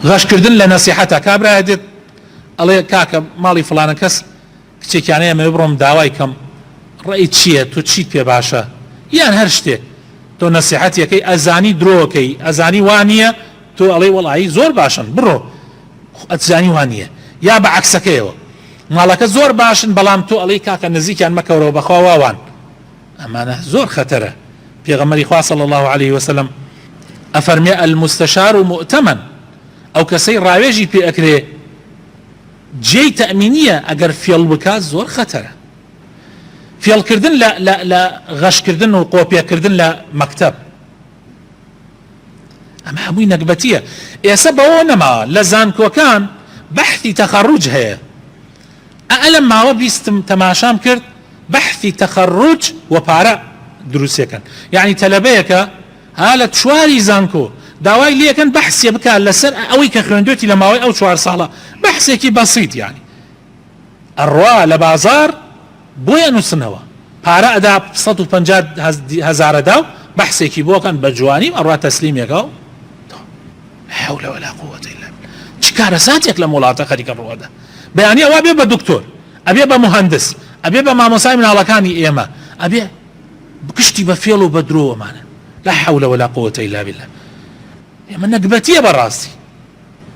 غەشکردن لە نەسیحەتە کابرایە دێت ئەڵێ کاکە ماڵی فڵانە کەس کچێکیان هەیە ئەمەوێ بڕۆم داوای کەم ڕەئیت چییە تۆ چیت پێ باشە یان هەر شتێک تۆ نەسیحەتیەکەی ئەزانی درۆکەی ئەزانی وا نییە تۆ ئەڵێی وەڵایی زۆر باشن بڕۆ ئەتزانی وا نییە یا بە عەکسەکەیەوە ماڵەکە زۆر باشن بەڵام تۆ ئەڵێی کاکە نزیکیان مەکەورەوە بەخوا واوان ئەمانە زۆر خەتەرە پێغەمبەری خوا صلی اللە علیه وسلم ئەفەرمێ المستشار مؤتمن ئەو کەسەی ڕاوێژی پێ ئەکرێ جێی تەئمینیە ئەگەر فێڵ بکات زۆر خەتەرە فێڵکردن لە لە لە غەشکردن و قۆپێکردن لە مەکتەب ئەمە هەمووی نەگبەتیە ئێسە بەوە نەماوە لە زانکۆکان بەحثی تەخەڕوج هەیە ئە لەم ماوە بیستم تەماشام کرد بەحثی تەخەڕوج و پارە دروستەکەن یعنی تەلەبەیەکە ها لە چواری زانکۆ داوای لێکەن بەحسێ بکات لەسەر ئەوەی کە خوێندوێتی لە ماوەی ئەو چوار ساڵە بەحسێکی بەسیت یعنی ئەڕوا لە بازار بۆی ئەنوسنەوە پارە ئەدا 150 هەزار ئەدا و بەحسێکی بۆ ئەکەن بە جوانی و ئەڕوا تەسلیمی ئەکا و تەواو. لا حول ولا قوة الا بالله چ کارەساتێک لەم وڵاتە خەریکە ڕووئەدا بەیانی ئەوا بێ بە دکتۆر ئەبێ بە مهندس ئەبێ بە مامۆسای مناڵەکانی ئێمە ئەبێ گشتی بە فێڵ و بە درۆ ئەمانە لا حول ولا قوة الا بالله ئێمە نەگبەتیە بەڕاستی.